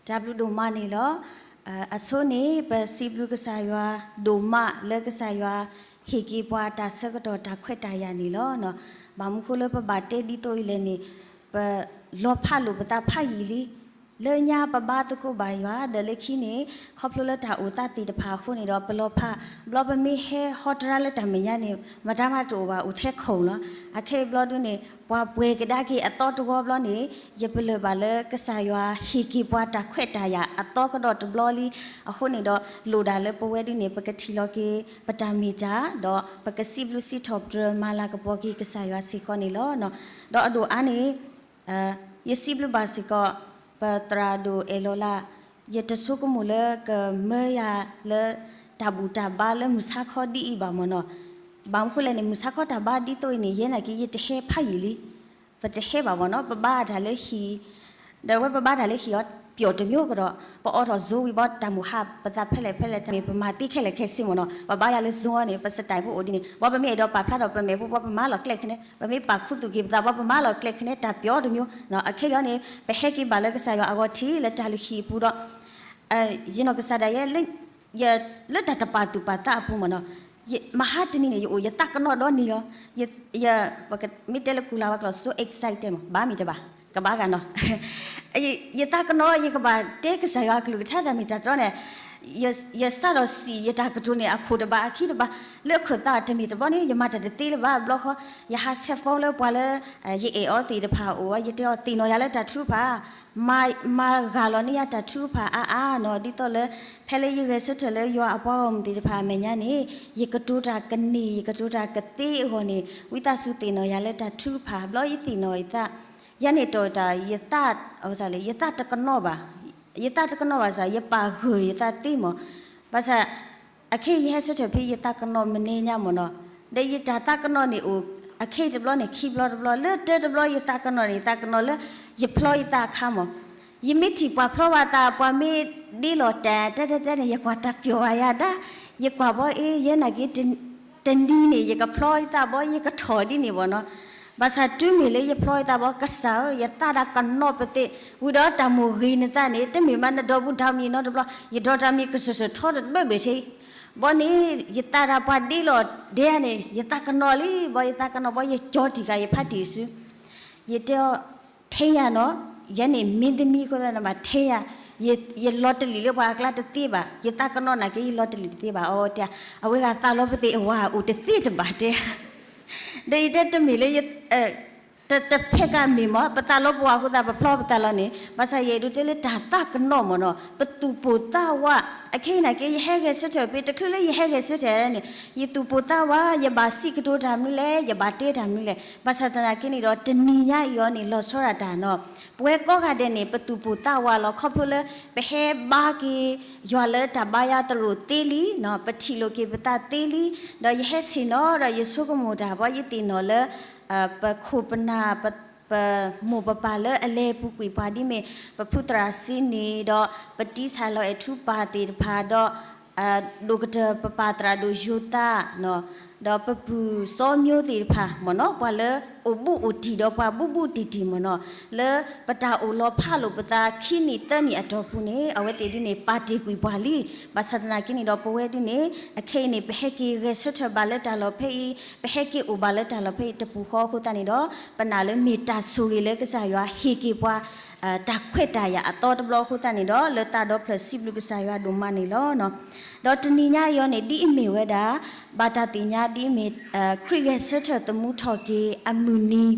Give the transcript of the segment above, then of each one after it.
တၢ်ဘျုးဒိၣ်မးန့ၣ်လီၤ. အဆိန့ၣ် ပစံးဘျုးကစၢ်ယွၤဒိၣ်မးလၢကစၢ်ယွၤဟ့ၣ်က့ၤပှၤတၢ်ဆၢကတီၢ်တၢ်ခွဲးတၢ်ယာ်န့ၣ်လီၤ. ဘၣ်မနုၤဃိလၢပဘၣ်တဲဒ်သိးအံၤလဲၣ်န့ၣ်, ပလီၤဖးလိာ်ပသးဖးယံာ်လံ. လၢညါပဘါသကိးဘၣ်ယွၤ, ဒီးလၢခံန့ၣ် ခီဖျိလၢတၢ်အိၣ်သးသ့ၣ်တဖၣ်အဃိန့ၣ်ဒီး ပလီၤဖး, ဘျီပမ့ၢ်ဟဲဟီတရါလၢတၢ်မဲာ်ညါန့ၣ် မတၤမးတအိၣ်ဘၣ်, အိၣ်ထဲခုၣ်လီၤ. အခဲအံၤဘျီဒုန့ၣ် ပှၤပှဲၤကဒါက့ၤအသီတဝီဘျီန့ၣ် ယပလၢၢ်ဘၣ်လၢကစၢ်ယွၤဟ့ၣ်က့ၤပှၤတၢ်ခွဲးတၢ်ယာ်အသီကဒီးတဘျီလံ. အဃိန့ၣ်ဒီး လိၣ်ဒၣ်လၢပဝဲဒုန့ၣ် ပကထံၣ်လီၤက့ၤပတၢ်မ့ၢ်တၢ်, ဒီးပကစံးဘျုးစံးထီၣ်ပတြၢၤမၤလၤကပီၤက့ၤကစၢ်ယွၤစ့ၢ်ကီးန့ၣ်လီၤ. ဒီးအဒိၣ်အါန့ၣ် ယစံးဘျုးဘၣ်စ့ၢ်ကီး ပသရၣ်ဒိၣ်အဲၣ်လီၤလၢ်, ယတဆိကမိၣ်လၢကမၢယၤလၢတၢ်ဘူၣ်တၢ်ဘါလၢမုၢ်ဆါခီဒ်အံၤဘၣ်မ့ၢ်နီၤ. ဘၣ်မနုၤဃိလဲၣ်န့ၣ် မုၢ်ဆါခီတၢ်ဘါဒ်သိးအံၤန့ၣ် ယဲနာ်က့ၤ ယတဟဲဖးယံာ်လံ. ပတဟဲဘၣ်မ့ၢ်နီၤ, ပဘါတၢ်လၢဟံၣ်, ဒီးဝဲပဘါတၢ်လၢဟံၣ်အီၤ ပျီၣ်တမျိုးကဒီး, ပအိးထီၣ် Zoom ဝံၤဘၣ် တၢ်မိၣ်ဟါပသးဖဲလဲၣ်ဖဲလဲၣ် တၢ်မ့ၢ်ပမၤသ့ခဲလၢာ်ခဲဆ့မ့ၢ်နီၤ, ပဘါယၤလၢ Zoom အီၤန့ၣ် ပ style ဖိအိၣ်ဒ်န့ၣ်, ဘၣ်ပမ့ၢ်အဲၣ်ဒိးပာ်ဖျါထီၣ်ပမဲာ်ဖိ ဘၣ်ပမၤလီၤကျဲးခဲန့ၣ်, ပမ့ၢ်ပာ်ခူသူၣ်က့ၤပသး ဘၣ်ပမၤလီၤကျဲးခဲန့ၣ် တၢ်ပျီၣ်တမျိုး, အခဲအံၤန့ၣ် ပဟဲက့ၤဘၣ်လၢကစၢ်ယွၤအဂီၢ်ထံးလၢတၢ်လုၢ်ဟံၣ်အပူၤဒီး ယနီၢ်ကစၢ်ဒၣ်ယဲ လၢတၢ်တပာ်သူၣ်ပာ်သးအပူၤမ့ၢ်နီၤ, မဟါတနံၤန့ၣ် ယအိၣ်ယသးကနီၣ်ဒီနံၤလီၤ. မ့ၢ်တဲလၢကူလၤဝါကျိာ် so excited မ့ၢ် ဘၣ်မ့ၢ်တဘၣ်, ကဘၣ်ဂၤနီၤ, ယသးကနီၣ် ယကဘၣ်တဲကစၢ်ယွၤအကလုၢ်ကထါတၢ်မ့ၢ်တၢ်တီန့ၣ်, ယစးထီၣ်စံၣ်ယတၢ်ကတိၤန့ၣ် အခိၣ်တဘၣ်အခံတဘၣ်, လၢခၢၣ်သးတမ့ၢ်တဘျီန့ၣ် ယမၤတၢ်တသ့လၢၤဘၣ်ဘျီဃီ, ယဟးဆဲး phone လၢပှၤလၢ ယအဲၣ်အီၤသ့ၣ်တဖၣ်အအိၣ်, ယတဲအီၤသ့ၣ်နီၣ်ယၤလၢတၢ်ထုကဖၣ် မၤဂၢ်လီၤန့ၢ်ယၤတၢ်ထုကဖၣ်အါအါနီၤ, ဒ်သိးလၢ ဖဲလၢယဂဲၤဆၢထၢၣ်လၢယွၤအပှၤဂီၢ်မုၢ်သ့ၣ်တဖၣ်အမဲာ်ညါန့ၣ် ယကတိၤတၢ်ကန့ၢ် ယကတိၤတၢ်ကသ့အဂီၢ်န့ၣ် ဝံသးစူၤသ့ၣ်နီၣ်ယၤလၢတၢ်ထုကဖၣ်, ဘျီယသ့ၣ်နီၣ်ယသး, ယၤန့ၣ်တီၢ်တၢ် ယသး, ယသးတကနီၣ်ဘၣ်, ယသးတကနီၣ်ဘၣ်ဆၣ် ယပာ်ဂၢၢ်ယသးသ့မ့ၢ်, ဘၣ်ဆၣ် အခဲအံၤယဟဲဆၢထၢၣ်ဖဲယသးကနီၣ်မနုၤညါမ့ၢ်နီၤ, ဒီးယတၢ်သးကနီၣ်န့ၣ်အိၣ် အခဲအံၤတဘျီန့ၣ် ခံဘျီတဘျီ, လၢတၢတဘျီယသးကနီၣ်န့ၣ် ယသးကနီၣ်လၢ ယဖျီယသးအခါမ့ၢ်, ယမ့ၢ်ထံၣ်ပှၤဖျီဘၣ်သး ပှၤမ့ၢ်ဒ့လီၤတၢ် တဲတဲတဲန့ၣ် ယကွၢ်တၢ်ပျီၣ်ဘၣ်ယၤဒၣ်, ယကွၢ်ဘီအ့ ယဲနာ်က့ၤ တနံၤန့ၣ် ယကဖျီယသးဘီ ယကထီၣ်ဒ်န့ၣ်ဘီနီၤ, ဘၣ်ဆၣ်တုၤမ့ၢ်လၢယဖျီယသးဘီ ကစၢ်ဧၢ ယသးဒၣ်ကနီၣ်ပသ့ၣ်, ဝံၤဒီးတၢ်မိၣ်ဂ့ၤနသးန့ၣ် တမ့ၢ်မးနဒီပုၢ်ဒီဝဲၢ်နီတဘျီ, ယဒီးတၢ်မံၤကစၢၢ်စၢၢ်ထီတဘၢဘၢၣ်ထဲအံၤ, ဘီန့ၣ် ယသးဒၣ်ပှၤဒ့လီၤဒဲန့ၣ် ယသးကနီၣ်လံဘီ ယသးကနီၣ်ဘီ ယကၠီတံၢ်ဃာ်ယဖါတံၢ်စု ယတဲအီၤ ထဲယၤနီၤ, ယဲန့ၣ် မင်းသမီး အဃိသတးန့ၣ်ဘၣ် ထဲယၤ, ယလီၤတလံာ်လၢပှၤအကျါတသ့ဘၣ်, ယသးကနီၣ်နာ်က့ ယလီၤတလံာ်တသ့ဘၣ်, အဝဲတဲ, အဝဲဂၤသးလီပသ့ၣ်အဝၤအိၣ်တသ့တဘၣ်တဲ, ဒီးယတဲတမ့ၢ်လၢ တဖဲကမ့ၢ်မ့ၢ် ပသးလီပဝၤအဃိသတး ပဖျီပသးလီၤန့ၣ်, ဘၣ်ဆၣ်ယအဲၣ်ဒိးတဲလၢတၢ်သးကနီၣ်မ့ၢ်နီၤ, ပသူၣ်ပိၢ်သးဝး, အခဲအံၤနာ်က့ ယဟဲဂဲၤဆၢထၢၣ်ဖဲ တချုးလၢယဟဲဂဲၤဆၢထၢၣ်န့ၣ် ယသူၣ်ပိၢ်သးဝး ယဘၣ်စံးကတိၤတၢ်မနုၤလဲၣ် ယဘၣ်တဲတၢ်မနုၤလဲၣ်, ဘၣ်ဆၣ်သနာ်က့န့ၣ်ဒီး တနံၤညါအံၤအီၤန့ၣ် လီၤဆီဒၣ်တၢ်နီၤ, ပဝဲကိးဂၤဒဲးန့ၣ် ပသူၣ်ပိၢ်သးဝးလီၤ ခီဖျိလၢ ပဟဲဘါက့ၤ ယွၤလၢတၢ်ဘါယွၤသရိာ်သ့လံ, ပထံၣ်လိာ်က့ၤပသးသ့လံ, ဒီးယဟဲဆ့ၣ်နီၤဒီးယဆိကမိၣ်တၢ် ဘီယသ့ၣ်နီၣ်လၢ ပခိၣ်ပနၢ် ပမိၢ်ပပၢ်လၢအလဲၤပူၤကွံာ်ပှၤဒ်မ့ၢ် ပဖုသရၣ်စ့န့ၣ်ဒီး ပတံဆၣ်လီၤအဲၣ်ထူပၢ်သ့ၣ်တဖၣ်ဒီး ဒိၣ်ကတၢၢ်ပပၢ်သရၣ်ဒိၣ်ယိၤသး ဒီးပပုၢ်စီၤမျိုးသ့ၣ်တဖၣ်မ့ၢ်နီၤ ပှၤလၢအိၣ်ဘူးအိၣ်တံၢ်ဒီးပှၤဘူးဘူးတံၢ်တံၢ်မ့ၢ်နီၤ လၢပတၢ်အိၣ်လီၤဖးလိာ်ပသးခံနံၣ်သၢနံၣ်အတီၢ်ပူၤန့ၣ် အဝဲသ့ၣ်ဒုန့ၣ် ပာ်တ့ၢ်ကွံာ်ပှၤလံ. ဘၣ်ဆၣ်သနာ်က့န့ၣ်ဒီး ပဝဲဒုန့ၣ် အခဲအံၤန့ၣ် ပဟဲက့ၤဂဲၤဆၢထၢၣ်ဘၣ်လၢတၢ်လီၢ်ဖဲအံၤ ပဟဲက့ၤအိၣ်ဘၣ်လၢတၢ်လီၢ်ဖဲအံၤတပူၤဃီအဃိသတးန့ၣ်ဒီး ပနာ်လၢမ့ၢ်တၢ်ဆိၣ်ဂ့ၤလၢကစၢ်ယွၤဟ့ၣ်က့ၤပှၤ တၢ်ခွဲးတၢ်ယာ်အသီတဘျီအဃိသတးန့ၣ်ဒီး လၢသးဒီဖျၢၣ်စံးဘျုးကစၢ်ယွၤဒိၣ်မးန့ၣ်လီၤ. ဒီးတနံၤညါအံၤအီၤန့ၣ် ဒ်အမ့ၢ်ဝဲဒၣ် ဘၣ်တၢ်သ့ၣ်ညါဒ်အမ့ၢ် ခရံာ်ဂဲၤဆၢထၢၣ်သမူထီၣ်က့ၤအမုၢ်နံၤ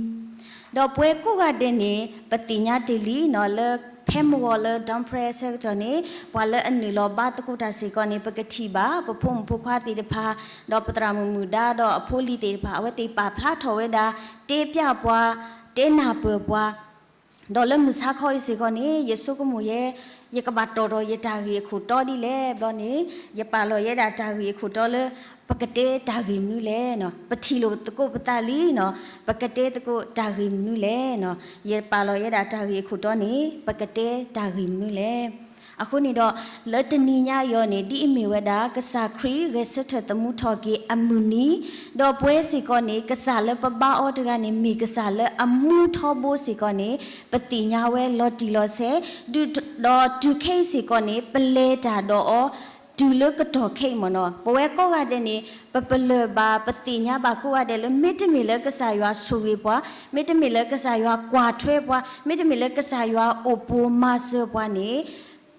ဒီးပဝဲကိးဂၤဒဲးန့ၣ် ပသ့ၣ်ညါတ့ၢ်လံနီၤ လၢဖဲမုၢ်ဂီၤလၢ Dawn Prayer အဆၢကတီၢ်န့ၣ် ပှၤလၢအနုာ်လီၤဘါသကိးတၢ်စ့ၢ်ကီးန့ၣ် ပကထံၣ်ဘၣ် ပဖိမုၣ်ဖိခွါသ့ၣ်တဖၣ် ဒီးပသရၣ်မုၣ်မုၣ်ဒါ ဒီးအဖိလံၤသ့ၣ်တဖၣ် အဝဲသ့ၣ်ပာ်ဖျါထီၣ်ဝဲဒၣ် တဲပျၢ်ပှၤ တဲနၢ်ပၢၢ်ပှၤ ဒီးလၢမုၢ်ဆါခီအံၤစ့ၢ်ကီးန့ၣ် ယဆိကမိၣ်ယဲ ယကဘၣ်တီၣ်ထီၣ်ယတၢ်ဂ့ၢ်အခိၣ်တီဒ်လဲၣ်ဘျီန့ၣ် ယပာ်လီၤယဲဒၣ်တၢ်ဂ့ၢ်အခိၣ်တီလၢ ပကတဲတၢ်ဂ့ၢ်မနုၤလဲၣ်နီၤ ပထံၣ်လိာ်သကိးပသးလံနီၤ ပကတဲသကိးတၢ်ဂ့ၢ်မနုၤလဲၣ်နီၤ ယပာ်လီၤယဲဒၣ်တၢ်ဂ့ၢ်အခိၣ်တီန့ၣ် ပကတဲတၢ်ဂ့ၢ်မနုၤလဲၣ် အဃိန့ၣ်ဒီး လၢတနံၤညါအံၤအီၤန့ၣ် ဒ်အမ့ၢ်ဝဲဒၣ် ကစၢ်ခရံာ်ဂဲၤဆၢထၢၣ်သမူထီၣ်က့ၤအမုၢ်နံၤ, ဒီးပဝဲစ့ၢ်ကီးန့ၣ် ကစၢ်လၢပဘါအီၤတဂၤန့ၣ် မ့ၢ်ကစၢ်လၢအမူထီဘိစ့ၢ်ကီးန့ၣ် ပသ့ၣ်ညါဝဲလီၤတံၢ်လီၤဆဲး, ဒီးတုၤခဲအံၤစ့ၢ်ကီးန့ၣ် ပလဲၤတၢ်ဒီးအီၤ တုၤလၢကတီၢ်ခဲအံၤမ့ၢ်နီၤ. ပဝဲကိးဂၤဒဲးန့ၣ် ပပလၢၢ်ဘၣ် ပသ့ၣ်ညါဘၣ်ကိးဂၤဒဲးလၢ မ့တမ့ၢ်လၢကစၢ်ယွၤဆိၣ်ဂ့ၤပှၤ, မ့တမ့ၢ်လၢကစၢ်ယွၤကွၢ်ထွဲပှၤ, မ့တမ့ၢ်လၢကစၢ်ယွၤအိၣ်ပိၤမၤစၢၤပှၤန့ၣ်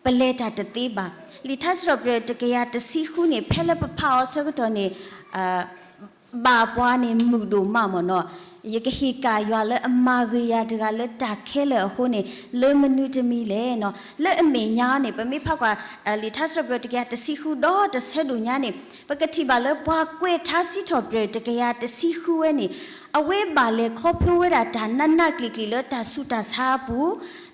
ပလဲၤတၢ်တသ့ဘၣ်. လံာ်ထါစံးထီၣ်ပတြၢၤတကယၤတဆံဃုန့ၣ် ဖဲလၢပဖးအီၤဆၢကတီၢ်န့ၣ် ဘၣ်ပှၤန့ၣ်မုာ်ဒိၣ်မးမ့ၢ်နီၤ. ယကဟ့ၣ်ကၣ်ယွၤလၢအမၤဂ့ၤယၤတဂၤလၢတၢ်ခဲလၢာ်အဃိန့ၣ် လၢမနုၤတမံၤလဲၣ်နီၤ. လၢအမဲာ်ညါန့ၣ် ပမ့ၢ်ဖးကွၢ် လံာ်ထါစံးထီၣ်ပတြၢၤတကယၤတဆံဃုဒီးတဆၢဒိၣ်ညါန့ၣ် ပကထံၣ်ဘၣ်လၢပှၤကွဲးထါစံးထီၣ်ပတြၢၤတကယၤတဆံဃုဝဲန့ၣ် အဝဲဘၣ်လဲၤခီဖျိဝဲဒၣ်တၢ်နးနးကျံၤကျံၤလၢတၢ်ဆူးတၢ်ဆါအပူ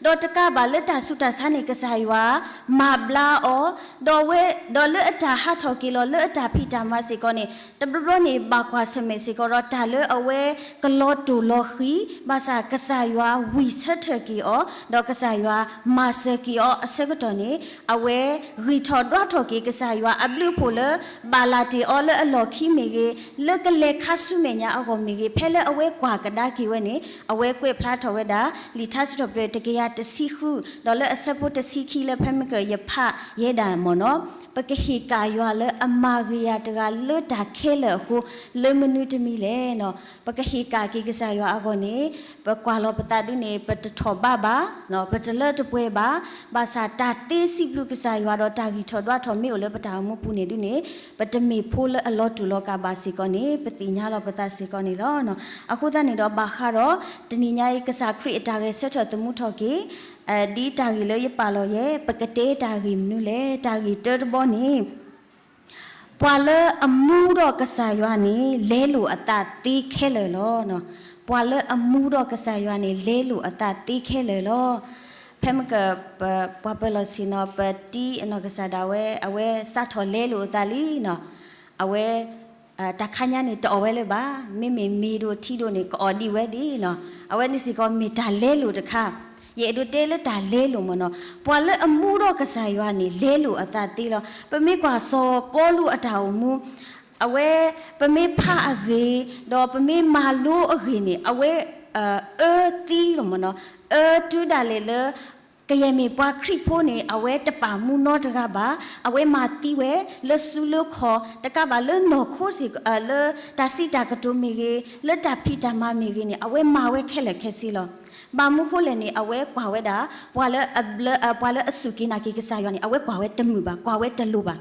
ၤ, ဒီးတကးဘၣ်လၢတၢ်ဆူးတၢ်ဆါန့ၣ် ကစၢ်ယွၤမၤဘျါအီၤ, ဒီးဝဲ ဒီးလၢအတၢ်ဟးထီၣ်က့ၤလီၤ လၢအတၢ်ဖံးတၢ်မၤစ့ၢ်ကီးန့ၣ် တဘျီဘျီန့ၣ် ဘၣ်ကွၢ်ဆၢၣ်မဲာ်စ့ၢ်ကီးဒီး တၢ်လၢအဝဲကလီၤတိၢ်လီၤဃံၤ, ဘၣ်ဆၣ်ကစၢ်ယွၤဝံၢ်ဆၢထၢၣ်က့ၤအီၤ, ဒီးကစၢ်ယွၤမၤစၢၤက့ၤအီၤအဆၢကတီၢ်န့ၣ် အဝဲဂံၢ်ထီၣ်ဒွးထီၣ်က့ၤ ကစၢ်ယွၤအဘျုးအဖှိၣ်လၢ ဘၣ်လၢ်တ့ၢ်အီၤလၢအလီၢ်ခံမ့ၢ်ဂ့ၤ, လၢကလဲၤခါဆူမဲာ်ညါအဂီၢ်မ့ၢ်ဂ့ၤ, ဖဲလၢအဝဲကွၢ်ကဒါက့ၤဝဲန့ၣ် အဝဲကွဲးဖျါထီၣ်ဝဲဒၣ် လံာ်ထါစံးထီၣ်ပတြၢၤတကယၤတဆံဃု ဒီးလၢအဆၢဖိတဆံခံလၢဖဲမ့ၢ်ကယဖးယဲဒၣ်မ့ၢ်နီၤ, ပကဟ့ၣ်ကၣ်ယွၤလၢအမၤဂ့ၤယၤတဂၤလၢတၢ်ခဲလၢာ်အဃိ လၢမနုၤတမံၤလဲၣ်နီၤ. ပကဟ့ၣ်ကၣ်က့ၤကစၢ်ယွၤအဂီၢ်န့ၣ် ပကွၢ်လီၤပသးဒုန့ၣ် ပတထီၣ်ဘးဘၣ်, ပတလၢတပှဲၤဘၣ်, ဘၣ်ဆၣ်တၢ်သ့စံးဘျုးကစၢ်ယွၤဒီးတၢ်ဂံၢ်ထီၣ်ဒွးထီၣ်မ့ၢ်အိၣ်လၢပတၢ်အိၣ်မူပူၤန့ၣ်ဒုန့ၣ် ပတမ့ၢ်ဖိလၢအလီၤတူာ်လီၤကာ်ဘၣ်စ့ၢ်ကီးန့ၣ် ပသ့ၣ်ညါလီၤပသးစ့ၢ်ကီးန့ၣ်လီၤ. အဃိသတးန့ၣ်ဒီးဘၣ်ဃးဒီး တနံၤညါအံၤ ကစၢ်ခရံာ်အတၢ်ဂဲၤဆၢထၢၣ်သမူထီၣ်က့ၤ ဒ်တၢ်ဂ့ၢ်လၢယပာ်လီၤယဲ ပကတဲတၢ်ဂ့ၢ်မနုၤလဲၣ်, တၢ်ဂ့ၢ်တၢတဘီန့ၣ် ပှၤလၢအမူဒီးကစၢ်ယွၤန့ၣ် လဲလိာ်အသးသ့ခဲလၢာ်လီၤ. ပှၤလၢအမူဒီးကစၢ်ယွၤန့ၣ် လဲလိာ်အသးသ့ခဲလၢာ်လီၤ. ဖဲမ့ၢ်က ပ ပှၤပၢၤလီၢ်ဆ့ၣ်နီၤ ပတံအနီၢ်ကစၢ်ဒၣ်ဝဲ အဝဲစးထီၣ်လဲလိာ်အသးလံနီၤ. အဝဲ တၢ်ခါညါန့ၣ် တအီၣ်ဝဲလၢၤဘၣ်, မ့မ့ၢ်မ့ၤဒိၣ်ထံဒိၣ်န့ၣ် ကအီၣ်ဒံးဝဲဒၣ်နီၤ. အဝဲန့ၣ်စ့ၢ်ကီးမ့ၢ်တၢ်လဲလိာ်တခါ, ယအဲၣ်ဒိးတဲလၢတၢ်လဲလိာ်မ့ၢ်နီၤ. ပှၤလၢအမူဒီးကစၢ်ယွၤန့ၣ် လဲလိာ်အသးသ့လီၤ. ပမ့ၢ်ကွၢ်စီၤပီလူးအတၢ်အိၣ်မူ, အဝဲ ပမ့ၢ်ဖးအဂ့ၢ် ဒီးပမ့ၢ်မၤလိအဂ့ၢ်န့ၣ် အဝဲ အၢသံလီၤမ့ၢ်နီၤ. အၢတုၤဒၣ်လဲာ်လၢ ကယဲၢ်မ့ၢ်ပှၤခရံာ်ဖိန့ၣ် အဝဲတပာ်မူနီတဂၤဘၣ်, အဝဲမၤသံဝဲ လၢစုလၢခီၣ် တကးဘၣ်လၢနီၢ်ခိစ့ၢ်ကီး လၢတၢ်စံးတၢ်ကတိၤမ့ၢ်ဂ့ၤ, လၢတၢ်ဖံးတၢ်မၤမ့ၢ်ဂ့ၤန့ၣ် အဝဲမၤဝဲခဲလၢာ်ခဲဆ့လီၤ. ဘၣ်မနုၤဃိလဲၣ်န့ၣ် အဝဲကွၢ်ဝဲဒၣ် ပှၤလၢအဘျၢ ပှၤလၢအစူၢ်က့ၤနာ်က့ၤကစၢ်ယွၤန့ၣ် အဝဲကွၢ်ဝဲတမုာ်ဘၣ်, ကွၢ်ဝဲတလိၤဘၣ်.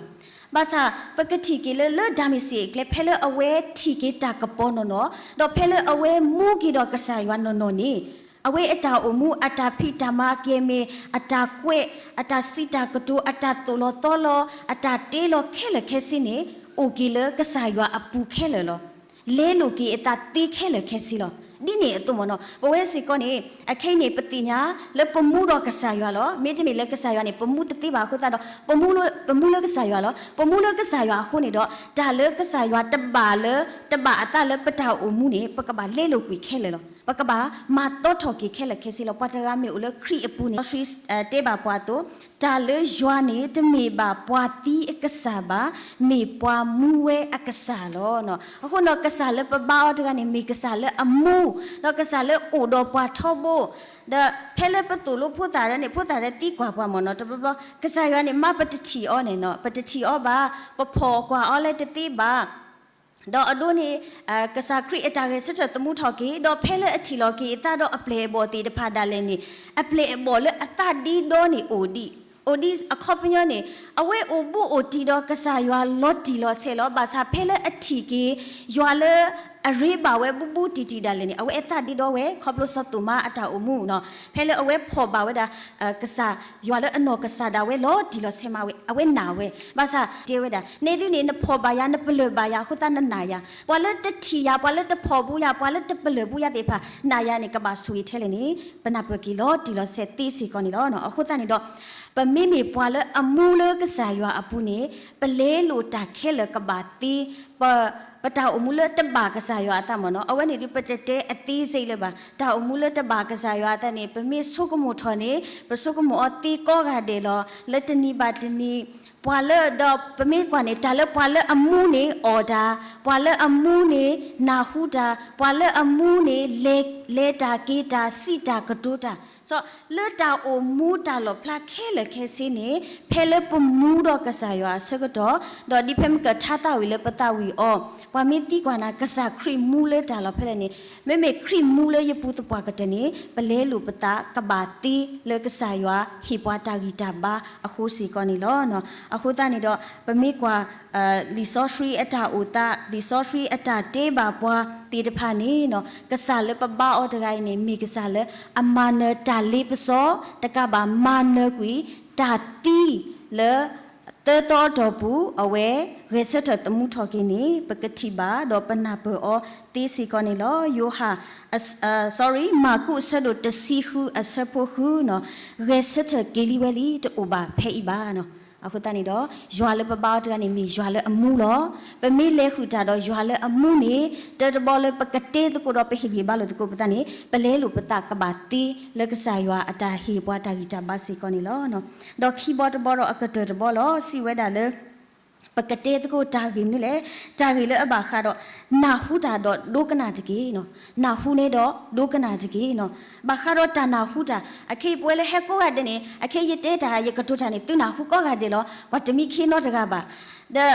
ဘၣ်ဆၣ် ပကထံၣ်က့ၤလၢ လၢဒၤမ့းစ့းအကျဲ ဖဲလၢအဝဲထံၣ်က့ၤတၢ်ကပီၤနီၢ်နီၢ်, ဒီးဖဲလၢအဝဲမူက့ၤဒီးကစၢ်ယွၤနီၢ်နီၢ်န့ၣ် အဝဲအတၢ်အိၣ်မူ အတၢ်ဖံးတၢ်မၤကဲမ့ၢ် အတၢ်ကွဲး အတၢ်စံးတၢ်ကတိၤ အတၢ်သိၣ်လီၤသီလီၤ အတၢ်တ့လီၤခဲလၢာ်ခဲဆ့န့ၣ် အိၣ်က့ၤလၢကစၢ်ယွၤအပူၤခဲလၢာ်လီၤ. လဲလိာ်က့ၤအသးသ့ခဲလၢာ်ခဲဆ့လီၤ. ဒ်န့ၣ်အသိးမ့ၢ်နီၤ ပဝဲစ့ၢ်ကီးန့ၣ် အခဲအံၤန့ၣ် ပသ့ၣ်ညါလၢပမူဒီးကစၢ်ယွၤလီၤ. မ့တမ့ၢ်လၢကစၢ်ယွၤန့ၣ် ပမူတသ့ဘၣ်အဃိသတးဒီး ပမူလၢ ပမူလၢကစၢ်ယွၤလီၤ. ပမူလၢကစၢ်ယွၤအဃိန့ၣ်ဒီး တၢ်လၢကစၢ်ယွၤတဘၣ်လၢ တဘၣ်အသးလၢပတၢ်အိၣ်မူန့ၣ် ပကဘၣ်လဲလိာ်ကွံာ်ခဲလၢာ်လီၤ. ပကဘၣ်မၤသီထီၣ်က့ၤခဲလၢာ်ခဲဆ့လီၤ. ပှၤတဂၤမ့ၢ်အိၣ်လၢခရံာ်အပူၤန့ၣ် တဲဘၣ်ပှၤအသိး တၢ်လၢယွၤန့ၣ် တမ့ၢ်ဘၣ်ပှၤသံအကစၢ်ဘၣ်, မ့ၢ်ပှၤမူဝဲအကစၢ်လီၤ. အဃိဒီးကစၢ်လၢပဘါအီၤတဂၤန့ၣ် မ့ၢ်ကစၢ်လၢအမူ, ဒီးကစၢ်လၢအိၣ်ဒီးပှၤထီဘိ, ဒီးဖဲလၢပသိၣ်လိဖိသၣ်ရဲန့ၣ် ဖိသၣ်ရဲသံကွၢ်ပှၤမ့ၢ်နီၤ တဘျီဘျီ ကစၢ်ယွၤန့ၣ် မ့ၢ်ပတထံၣ်အီၤန့ၣ်နီၤ ပတထံၣ်အီၤဘၣ်, ပဖီၣ်ကွၢ်အီၤလၢတသ့ဘၣ် ဒီးအဒိန့ၣ် ကစၢ်ခရံာ်အတၢ်ဂဲၤဆၢထၢၣ်သမူထီၣ်က့ၤ ဒီးဖဲလၢအထံၣ်လီၤက့ၤအသးဒီးအပျဲၢ်အဘီၣ်သ့ၣ်တဖၣ်ဒၣ်လဲာ်န့ၣ် အပျဲၢ်အဘီၣ်လၢအသးဒ့ဒီန့ၣ်အိၣ်ဒံး, အိၣ်ဒံးအခီပညီန့ၣ် အဝဲအိၣ်ဘူးအိၣ်တံၢ်ဒီးကစၢ်ယွၤလီၤတံၢ်လီၤဆဲးလီၤ. ဘၣ်ဆၣ်ဖဲလၢအထံၣ်က့ၤ ယွၤလၢအရ့ဘၣ်ဝဲဘူးဘူးတံၢ်တံၢ်ဒၣ်လဲာ်န့ၣ် အဝဲအသးဒ့ဒီဝဲ ခီဖျိစီၤသိၣ်မါအတၢ်အိၣ်မူနီၤ ဖဲလၢအဝဲဖီၣ်ဘၣ်ဝဲဒၣ် ကစၢ်ယွၤလၢအနီၢ်ကစၢ်ဒၣ်ဝဲလီၤတံၢ်လီၤဆဲးမးဝဲ အဝဲနာ်ဝဲ, ဘၣ်ဆၣ်တဲဝဲဒၣ် နဲဒုန့ၣ် နဖီၣ်ဘၣ်ယၤ နပလၢၢ်ဘၣ်ယၤအဃိသတးနနာ်ယၤ, ပှၤလၢတထံၣ်ယၤ ပှၤလၢတဖီၣ်ဘူးယၤ ပှၤလၢတပလၢၢ်ဘူးယၤသ့ၣ်တဖၣ် နာ်ယၤန့ၣ် ကဘၣ်ဆိၣ်ဂ့ၤထဲလဲၣ်န့ၣ် ပနၢ်ပၢၢ်က့ၤလီၤတံၢ်လီၤဆဲးသ့စ့ၢ်ကီးန့ၣ်လီၤ. အဃိသတးန့ၣ်ဒီး ပမ့မ့ၢ်ပှၤလၢအမူလၢကစၢ်ယွၤအပူၤန့ၣ် ပလဲလိာ်တၢ်ခဲလၢာ်ကဘၣ်သ့, ပ ပတၢ်အိၣ်မူလၢတဘၣ်ကစၢ်ယွၤအသးမ့ၢ်နီၤ, အဝဲန့ၣ်ဒုး ပတတဲအသေးစိတ်လၢၤဘၣ်. တၢ်အိၣ်မူလၢတဘၣ်ကစၢ်ယွၤအသးန့ၣ် ပမ့ၢ်ဆိကမိၣ်ထီၣ်န့ၣ် ပဆိကမိၣ်အီၤသ့ကိးဂၤဒဲးလီၤ. လၢတနံၤဘၣ်တနံၤ ပှၤလၢဒီးပမ့ၢ်ကွၢ်န့ၣ် တၢ်လၢပှၤလၢအမူန့ၣ်အီၣ်တၢ်, ပှၤလၢအမူန့ၣ်နၢ်ဟူတၢ်, ပှၤလၢအမူန့ၣ် လဲၤ, လဲၤတၢ်က့ၤတၢ် စံးတၢ်ကတိၤတၢ်. လၢတၢ်အိၣ်မူတၢ်လီၣ်ဖျါခဲလၢာ်ခဲဆ့န့ၣ် ဖဲလၢပမူဒီးကစၢ်ယွၤအဆၢကတီၢ်, ဒီးဒ်ဖဲမ့ၢ်ကထါသးဝံၤလၢပသးဝံၤအီၤ, ပှၤမ့ၢ်သံကွၢ်နၤ ကစၢ်ခရံာ်မူလၢတၢ်လီၢ်ဖဲလဲၣ်န့ၣ်, မ့မ့ၢ်ခရံာ်မူလၢယပူၤသပှၢ်ကတၢၢ်န့ၣ် ပလဲလိာ်ပသးကဘၣ်သ့လၢကစၢ်ယွၤဟ့ၣ်ပှၤတၢ်ဂံၢ်တၢ်ဘါအဃိစ့ၢ်ကီးန့ၣ်လီၤ. အဃိသတးန့ၣ်ဒီး ပမ့ၢ်ကွၢ် လံာ်စီဆှံအတၢ်အိၣ်သး, လံာ်စီဆှံအတၢ်တဲဘၣ်ပှၤသ့ၣ်တဖၣ်န့ၣ် ကစၢ်လၢပဘါအီၤတဂၤအံၤန့ၣ် မ့ၢ်ကစၢ်လၢအမၤနၢၤတၢ်လ့ပစီ, တကးဘၣ်မၤနၢၤကွံာ် တၢ်သံလၢ သၢသီအတီၢ်ပူၤ အဝဲဂဲၤဆၢထၢၣ်သမူထီၣ်က့ၤန့ၣ် ပကထံၣ်ဘၣ် ဒီးပနၢ်ပၢၢ်အီၤသ့စ့ၢ်ကီးန့ၣ်လီၤ. ယိၤဟၣ် sorry, မၢ်ကူးအဆၢဒိၣ်တဆံဃုအဆၢဖိဃုနီၤ, ဂဲၤဆၢထၢၣ်က့ၤလံဝဲလံ တအိၣ်ဘၣ်ဖဲအံၤဘၣ်နီၤ. အဃိသတးန့ၣ်ဒီး ယွၤလၢပဘါအီၤတဂၤန့ၣ် မ့ၢ်ယွၤလၢအမူလီၤ. ပမ့ၢ်လဲၤဃုာ်တၢ်ဒီးယွၤလၢအမူန့ၣ် တၢတဘီလၢပကတဲသကိးဒီးပဟ့ၣ်ဂံၢ်ဘါလိာ်သကိးပသးန့ၣ် ပလဲလိာ်ပသးကဘၣ်သ့လၢကစၢ်ယွၤအတၢ်ဟ့ၣ်ပှၤတၢ်ဂံၢ်တၢ်ဘါစ့ၢ်ကီးန့ၣ်လီၤ. ဒီးခံဘီတဘီဒီးအကတၢၢ်တဘီလီၤ. စံးဝဲဒၣ်လၢ ပကတဲသကိးတၢ်ဂ့ၢ်မနုၤလဲၣ်, တၢ်ဂ့ၢ်လၢအဘၣ်ဃးဒီး နၢ်ဟူတၢ်ဒီးဒိကနၣ်တက့ၢ်နီၤ. နၢ်ဟူန့ၣ်ဒီးဒိကနၣ်တက့ၢ်နီၤ. ဘၣ်ဃးဒီးတၢ်နၢ်ဟူတၢ် အခဲအံၤပဝဲလၢဟဲကိးဂၤဒဲးန့ၣ် အခဲအံၤယတဲတၢ်ယကတိၤတၢ်န့ၣ် သုနၢ်ဟူကိးဂၤဒဲးလီၤ. ပှၤတမံခ့နီတဂၤဘၣ်. ဒီး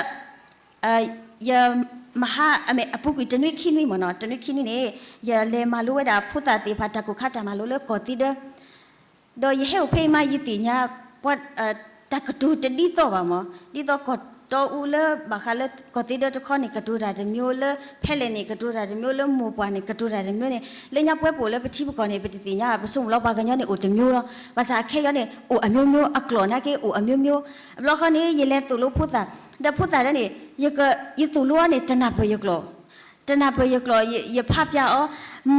ယမဟါ အမ့ၢ်အပူၤကွံာ်တနွံခံနွံမ့ၢ်နီၤ, တနွံခံနွံန့ၣ် ယလဲၤမၤလိဝဲဒၣ်ဖိသၣ်သ့ၣ်တဖၣ်တၢ်ကိၢ်ခါတၢ်မၤလိလၢကီၢ်သ့ဒၢ ဒီးယဟဲအိၣ်ဖဲအံၤမး ယသ့ၣ်ညါ ပှၤ တၢ်ကတိၤတဒ်သိးဘၣ်မ့ၢ် ဒ်သိးကီၢ်တီအူလၢဘၣ်ဃးလၢကီၢ်သ့ဒၢတခီန့ၣ် ကတိၤတၢ်တမျိုး, လၢဖဲလဲၣ်န့ၣ် ကတိၤတၢ်တမျိုး, လၢမိၢ်ပှၢ်န့ၣ် ကတိၤတၢ်တမျိုးန့ၣ် လၢညါပဝဲပအိၣ်လၢပထံပကီၢ်န့ၣ် ပတသ့ၣ်ညါဘၣ်, ပဆိကမိၣ်လီၤပှၤကညီန့ၣ်အိၣ်တမျိုးလီၤ. ဘၣ်ဆၣ်အခဲအံၤန့ၣ် အိၣ်အမျိုးမျိုး, အကျိာ်နာ်က့အိၣ် အမျိုးမျိုး. အဘျီဃီန့ၣ် ယလဲၤသိၣ်လိဖိသၣ်, ဒီးဖိသၣ်ဒၣ်န့ၣ် ယသိၣ်လိအီၤန့ၣ် တနၢ်ပၢၢ်ယကျိာ် တနၢ်ပၢၢ်ယကျိာ်, ယဖးပၠးအီၤ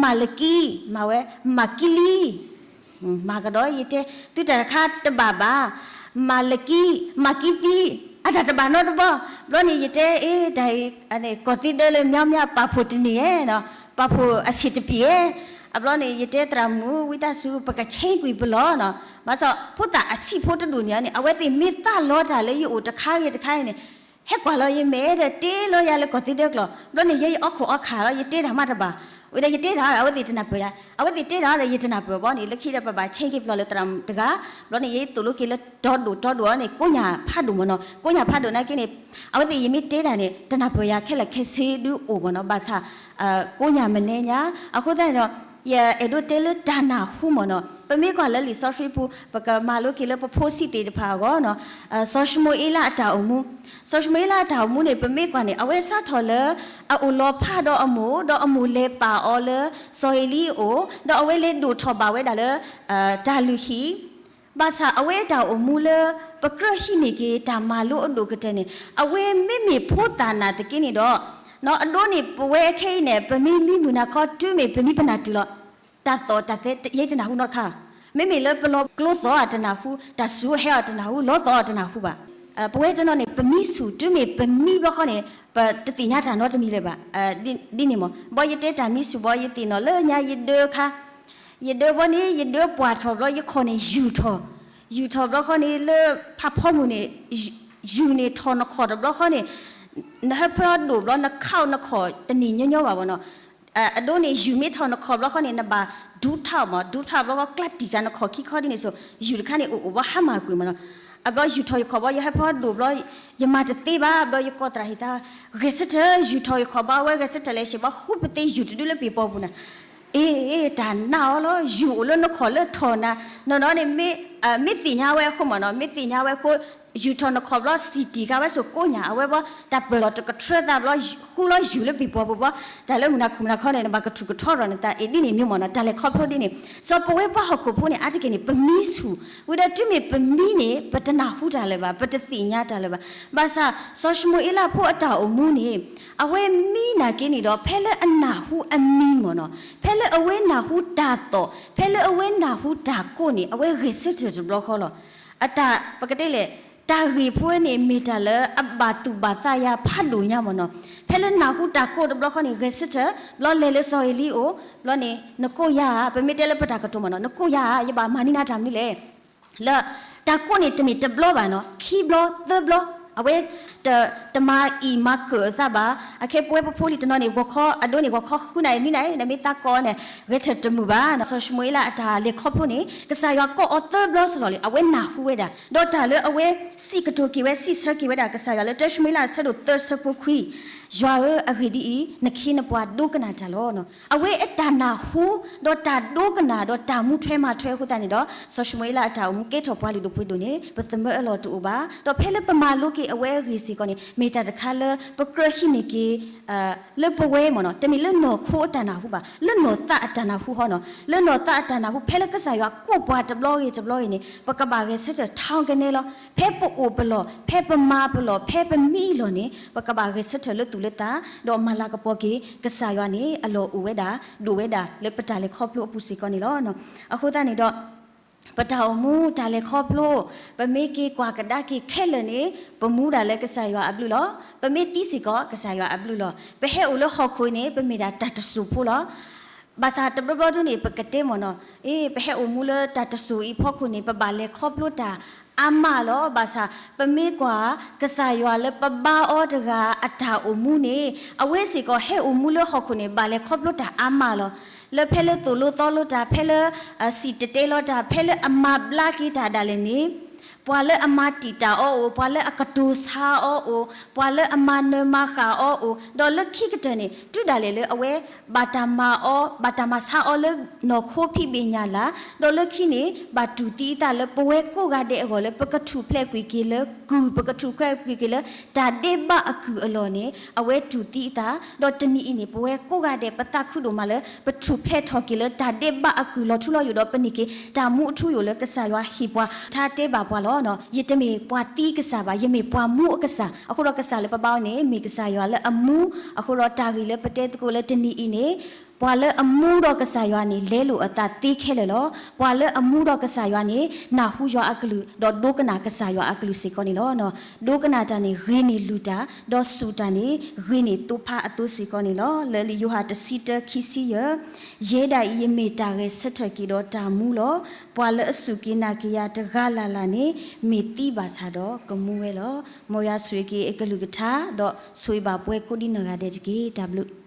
မၤလကံ, မၤဝဲ မၤကံလံ, မၤကဒီး ယတဲ သုတၢ်တခါတဘၣ်ဘၣ်, မၤလကံ, မၤကံသံ, အတၢ်တဘၣ်နီတဘီ. ဘျီန့ၣ် ယတဲ အ့ တၢ်အံၤ ကီၢ်သ့ဒၢလၢ များများ ပာ်ဖှို့တန့ၢ်ဧဲနီၤ, ပာ်ဖှို့အဆံးတပံၤဧဲ. အဘျီန့ၣ် ယတဲသရၣ်မုၣ် ဝံသးစူၤ ပကဆဲးကွံာ်ပလီၢ်နီၤ. ဘၣ်ဆၣ် ဖိသၣ်အဆံးဖိတဒူၣ်န့ၣ်န့ၣ် အဝဲသ့ၣ်မ့ၢ်သးလီတၢ်လၢယအိၣ်တခါဂ့ၤတခါဂ့ၤန့ၣ် ဟဲကွၢ်လီၤယမဲာ်ဒီး တ့လီၤယၤလၢကီၢ်သ့ဒၢကျိာ်. ဘျီန့ၣ် ယဲယအီခိၣ်အီခးလီၤ, ယတဲတၢ်မးတဘၣ်. ဝံၤဒီးယတဲတၢ်ဒီး အဝဲသ့ၣ်တနၢ်ပၢၢ်ယၤ, အဝဲသ့ၣ်တဲတၢ်ဒီး ယတနၢ်ပၢၢ်ဘၣ်န့ၣ် လၢခံဒီးပဘၣ်ဆဲးက့ၤပလီၢ်လၢသရၣ်မုၣ်တဂၤ. ဘျီန့ၣ် ယသိၣ်လိက့ၤလၢတီဒိၣ်တီဒိၣ်အီၤန့ၣ် ကိးညၣ်ဖးဒိၣ်မ့ၢ်နီၤ, ကိးညၣ်ဖးဒိၣ်နာ်က့န့ၣ် အဝဲသ့ၣ်ယမ့ၢ်တဲတၢ်န့ၣ် တနၢ်ပၢၢ်ယၤခဲလၢာ်ခဲဆ့ဒုအိၣ်မ့ၢ်နီၤ, ဘၣ်ဆၣ် ကိးညၣ်မနဲညါ. အဃိသတးန့ၣ်ဒီး ယအဲၣ်ဒိးတဲလၢတၢ်နၢ်ဟူမ့ၢ်နီၤ, ပမ့ၢ်ကွၢ်လၢလံာ်စီဆှံပူၤ ပကမၤလိက့ၤလၢပဖိဆံးသ့ၣ်တဖၣ်အဂီၢ်နီၤ, စီၤၡမူၤအ့လးအတၢ်အိၣ်မူ, စီၤၡမူၤအ့လးအတၢ်အိၣ်မူန့ၣ် ပမ့ၢ်ကွၢ်န့ၣ် အဝဲစးထီၣ်လၢ အအိၣ်လီၤဖးဒီးအမိၢ်, ဒီးအမိၢ်လဲၤပာ်အီၤလၢ စီၤအ့လံအအိၣ်, ဒီးအဝဲလဲၤဒိၣ်ထီၣ်ဘၣ်ဝဲဒၣ်လၢ တၢ်လုၢ်ဟံၣ် ဘၣ်ဆၣ်အဝဲအတၢ်အိၣ်မူလၢ ပကြၢးဟံးန့ၢ်က့ၤတၢ်မၤလိအဒိၣ်ကတၢၢ်န့ၣ် အဝဲမ့မ့ၢ်ဖိသၣ်နာ်သက့န့ၣ်ဒီး အဒိန့ၣ် ပဝဲခဲအံၤန့ၣ် ပမ့ၢ်မံမုၢ်နၤခီ တုၤမ့ၢ်ပမံပနၢ်တုၤလီၤ တၢ်သီၣ်တၢ်သဲယဲတနၢ်ဟူနီတခါ, မ့မ့ၢ်လၢပလီၤကျိသီၣ်အတနၢ်ဟူ, တၢ်စူၤဟဲအီၤတနၢ်ဟူ, လီသီၣ်အီၤတနၢ်ဟူဘၣ်. ပဝဲတနီၤန့ၣ် ပမံဆူၣ် တုၤမ့ၢ်ပမံဘျီဃီန့ၣ် ပတသ့ၣ်ညါတၢ်နီတမံၤလၢၤဘၣ်. ဒ်န့ၣ်မ့ၢ် ဘီယတဲတၢ်မံဆူၣ်ဘီ ယသ့ၣ်နီၣ်လၢညါယဒၢခါ ယဒၢဘီန့ၣ် ယဒၢပှၢ်ထီၣ်ဘျီ ယခီၣ်န့ၣ်ယူၢ်ထီၣ်, ယူၢ်ထီၣ်ဘျီဃီန့ၣ် လၢဖးဖီမုၢ်န့ၣ် ယူၢ်န့ၣ်ထီၣ်နခီၣ်တဘျီဃီန့ၣ် နဟၢဖၢအီၤဒိၣ်ဘျီ နခးအီၤနခီၣ်တန့ၢ်ညီညီဘၣ်ဘီနီၤ. အဒိန့ၣ် ယူၢ်မ့ၢ်ထီၣ်နခီၣ်ဘျီဃီန့ၣ် နဘၣ်ဒူထးမး ဒူထးဘျီဃီ ကျးတံၢ်က့ၤနခီၣ်ခံခီဒ်န့ၣ်ဆိ ယူၢ်တခါန့ၣ် အိၣ်အိၣ်ဘီဟါမၢ်ကွံာ်မးနီၤ. အဘျီယူၢ်ထီၣ်ယခီၣ်ဘီ ယဟၢဖၢအီၤဒိၣ်ဘျီ ယမၤတသ့ဘၣ် ဘျီယကိးသရၣ်ဟ့ၣ်သး ဂဲၤဆၢထၢၣ် ယူၢ်ထီၣ်ယခီၣ်ဘီ အဝဲဂဲၤဆၢထၢၣ်လဲၤဆံးဘီ ဃုပသ့ယူၢ်တဒုလၢပ့ၤပီပူၤနၤ အ့ တၢ်နာ်အီၤလီၤ ယူၢ်အိၣ်လၢနခီၣ်လၢထီၣ်နၤ နီၢ်နီၢ်န့ၣ် မ့ၢ်သ့ၣ်ညါဝဲအဃိမးနီၤ မ့ၢ်သ့ၣ်ညါဝဲအဃိ ယူၢ်ထီၣ်နခီၣ်ဘျီ စံးတံၢ်ဃာ်ဝဲဆိကိးညၣ် အဝဲဘီ တၢ်ပၢၢ်လီၤတကထြၢသးဘျီ ဃုလီၤယူၢ်လၢပံၤပှီၤပူၤဘီ တၢ်လၢမုၢ်နၤခူၣ်မုၢ်နၤခီန့ၣ် နဘၣ်ကထူၣ်ကထီထီၣ်နသး အ့ၣ် ဒ်န့ၣ်မ့ၢ်မးနီၤ တၢ်လဲၤခီဖျိဒ်န့ၣ် စီၤပဝဲပှၤဟီၣ်ခိၣ်ဖိန့ၣ် အါတက့ၢ်န့ၣ် ပမံဆူၣ် ဝံၤဒီးတုၤမ့ၢ်ပမံန့ၣ် ပတနၢ်ဟူတၢ်လၢၤဘၣ် ပတသ့ၣ်ညါတၢ်လၢၤဘၣ် ဘၣ်ဆၣ် စီၤၡမူၤအ့လးဖိအတၢ်အိၣ်မူန့ၣ် အဝဲမံနာ်က့န့ၣ်ဒီး ဖဲလၢအနၢ်ဟူအမံမးနီၤ ဖဲလၢအဝဲနၢ်ဟူတၢ်သီၣ် ဖဲလၢအဝဲနၢ်ဟူတၢ်ကိးန့ၣ် အဝဲဂဲၤဆၢထၢၣ်တဘျီဃီလီၤ. အတၢ် ပကတဲလဲၣ် တၢ်ဂ့ၢ်ဖိန့ၣ်မ့ၢ်တၢ်လၢအဘၣ်သူၣ်ဘၣ်သးယၤဖးဒိၣ်ညါမ့ၢ်နီၤ. ဖဲလၢနၢ်ဟူတၢ်ကိးတဘျီဃီန့ၣ် ဂဲၤဆၢထၢၣ် ဘျီလဲၤလၢစီၤအ့လံအိၣ် ဘျီန့ၣ် နကိးယၤဧါ, ပမ့ၢ်တဲလၢပတၢ်ကတိၤမ့ၢ်နီၤ နကိးယၤဧါ, ယဘၣ်မၤန့ၢ်နၤတၢ်မနုၤလဲၣ်. လၢ တၢ်ကိးန့ၣ်တမ့ၢ်တဘျီဘၣ်နီၤ, ခံဘျီ သၢဘျီ, အဝဲ တမၤအံၣ်မၤကၢၣ်အသးဘၣ်. အခဲပဝဲပဖိလံၤတနီၤန့ၣ် ဂီၤခီ အဒိန့ၣ် ဂီၤခီဃုနၣ်ရံၣ် နွံနၣ်ရံၣ် နမ့ၢ်သးကိးအီၤန့ၣ် ဂဲၤဆၢထၢၣ်တမုာ်ဘၣ်နီၤ. စီၤၡမူၤအ့လးအတၢ်လဲၤခီဖျိန့ၣ် ကစၢ်ယွၤကိးအီၤသၢဘျီစ့ၢ်ကီးလံ, အဝဲနၢ်ဟူဝဲဒၣ် ဒီးတၢ်လၢအဝဲစံးကတိၤက့ၤဝဲ စံးဆၢက့ၤဝဲဒၣ်ကစၢ်ယွၤလၢ တၢၡမူၤအ့လး အဆၢဒိၣ်သၢ ဆၢဖိခွံ, ယွၤဧၢ, အဂ့ၢ်ဒ်အံၤ, နခ့နပှၤဒိကနၣ်တၢ်လီၤ. အဝဲအတၢ်နၢ်ဟူ ဒီးတၢ်ဒိကနၣ် ဒီးတၢ်မူထွဲမၤထွဲအဃိသတးန့ၣ်ဒီး စီၤၡမူၤအ့လးအတၢ်အိၣ်မူကဲထီၣ်ပှၤလုၢ်ဒိၣ်ပှ့ၤဒိၣ်န့ၣ် ပသမၢအလီၢ်တအိၣ်ဘၣ်. ဒီးဖဲလၢပမၤလိက့ၤအဝဲအဂ့ၢ်စ့ၢ်ကီးန့ၣ် မ့ၢ်တၢ်တခါလၢပကြၢးဟံးန့ၢ်က့ၤ လၢပဝဲမ့ၢ်နီၤ, တမ့ၢ်လၢနီၢ်ခိအတၢ်နၢ်ဟူဘၣ်, လၢနီၢ်သးအတၢ်နၢ်ဟူဟီနီၤ. လၢနီၢ်သးအတၢ်နၢ်ဟူ ဖဲလၢကစၢ်ယွၤကိးပှၤတဘျီဂ့ၤတဘျီဂ့ၤန့ၣ် ပကဘၣ်ဂဲၤဆၢထၢၣ်ထီကနဲလီၤ. ဖဲပအိၣ်ပလီၢ်, ဖဲပမၤပလီၢ်, ဖဲပမံလီၢ်န့ၣ် ပကဘၣ်ဂဲၤဆၢထၢၣ်လၢသူၣ်လၢသး ဒီးမၤလၤကပီၤက့ၤ ကစၢ်ယွၤန့ၣ် အလီၢ်အိၣ်ဝဲဒၣ် ဒိၣ်ဝဲဒၣ်လၢပတၢ်လဲၤခီဖျိအပူၤစ့ၢ်ကီးန့ၣ်လီၤ. အဃိသတးန့ၣ်ဒီး ပတၢ်အိၣ်မူတၢ်လဲၤခီဖျိ ပမ့ၢ်က့ၤကွၢ်ကဒါက့ၤခဲလၢာ်န့ၣ် ပမူဒၣ်လၢကစၢ်ယွၤအဘျုးလီၤ. ပမ့ၢ်သံစ့ၢ်ကီး ကစၢ်ယွၤအဘျုးလီၤ. ပဟဲအိၣ်လၢဟီၣ်ခိၣ်အံၤန့ၣ် ပမ့ၢ်ဒၣ်တၢ်တစိၢ်ဖိလီၤ. ဘၣ်ဆၣ်တဘျီဘျီဒုန့ၣ် ပကတဲမ့ၢ်နီၤ, အ့ ပဟဲအိၣ်မူလၢတၢ်တစိၢ်အံၤဖီခိၣ်န့ၣ် ပဘၣ်လဲၤခီဖျိတၢ်အါမးလီၤ. ဘၣ်ဆၣ် ပမ့ၢ်ကွၢ် ကစၢ်ယွၤလၢပဘါအီၤတဂၤအတၢ်အိၣ်မူန့ၣ် အဝဲစ့ၢ်ကီးဟဲအိၣ်မူလၢဟီၣ်ခိၣ်န့ၣ် ဘၣ်လဲၤခီဖျိတၢ်အါမးလီၤ. လၢဖဲလၢသိၣ်လိသီလိတၢ်, ဖဲလၢ စံၣ်တဲၤတဲလီၤတၢ်, ဖဲလၢအမၤဘျါက့ၤတၢ်ဒၣ်လဲာ်န့ၣ် ပှၤလၢအမၤတံာ်တာ်အီၤအိၣ်, ပှၤလၢအကတိၤဆါအီၤအိၣ်, ပှၤလၢအမၤနၢၤမၤဃၣ်အီၤအိၣ်, ဒီးလၢခံကတၢၢ်န့ၣ် တုၤဒၣ်လဲာ်လၢအဝဲ ဘၣ်တၢ်မၤအီၤ, ဘၣ်တၢ်မၤဆါအီၤလၢနီၢ်ခိဖံးဘ့ၣ်ညၣ်လၢ်, ဒီးလၢခံန့ၣ် ဘၣ်တူၢ်သံအသးလၢပဝဲကိးဂၤဒဲးအဂီၢ်လၢ ပကထူၣ်ဖျဲးကွံာ်က့ၤလၢကုၢ်, ပကထူၣ်ဖျဲးကွံာ်က့ၤလၢတၢ်ဒဲးဘးအကုၢ်အလီၢ်န့ၣ် အဝဲတူၢ်သံအသး, ဒီးတနံၤအံၤန့ၣ် ပဝဲကိးဂၤဒဲး ပသးခုဒိၣ်မးလၢ ပထူၣ်ဖျဲးထီၣ်က့ၤလၢတၢ်ဒဲးဘးအကုၢ်လီၤထူလီၤယိာ်ဒီး ပန့ၢ်က့ၤတၢ်မူအထူအယိာ်လၢကစၢ်ယွၤဟ့ၣ်ပှၤ, ထါတဲဘၣ်ပှၤလီၤ. ယတမ့ၢ်ပှၤသံကစၢ်ဘၣ်, ယမ့ၢ်ပှၤမူအကစၢ်. အဃိဒီးကစၢ်လၢပဘါအီၤန့ၣ် မ့ၢ်ကစၢ်ယွၤလၢအမူ, အဃိဒီးတၢ်ဂ့ၢ်လၢပတဲသကိးလၢတနံၤအံၤန့ၣ် ပှၤလၢအမူဒီးကစၢ်ယွၤန့ၣ် လဲလိာ်အသးသ့ခဲလၢာ်လီၤ. ပှၤလၢအမူဒီးကစၢ်ယွၤန့ၣ် နၢ်ဟူယွၤအကလုၢ် ဒီးဒိကနၣ်ကစၢ်ယွၤအကလုၢ်စ့ၢ်ကီးန့ၣ်လီၤ. ဒိကနၣ်တၢ်န့ၣ် ဂ့ၤန့ၢ်လုၢ်တၢ်, ဒီးစူၢ်တၢ်န့ၣ် ဂ့ၤန့ၢ်သိဖါအသိစ့ၢ်ကီးန့ၣ်လီၤ. လၢလံာ်ယိၤဟၣ်တဆံတၢ ခံဆံယဲၢ်, ယဲဒၣ်အံၤ ယမ့ၢ်တၢ်ဂဲၤဆၢထၢၣ်က့ၤဒီးတၢ်မူလီၤ. ပှၤလၢအစူၢ်က့ၤနာ်က့ၤယၤတဂၤလၢ်လၢ်န့ၣ် မ့ၢ်သံဘၣ်ဆၣ်ဒီးကမူဝဲလီၤ. မ်ယွၤဆိၣ်ဂ့ၤက့ၤအကလုၢ်ကထါ ဒီးဆိၣ်ဂ့ၤဘၣ်ပှၤကိးဒ်နီၢ်ဂၤဒဲးတက့ၢ်. တၢ်ဘျုး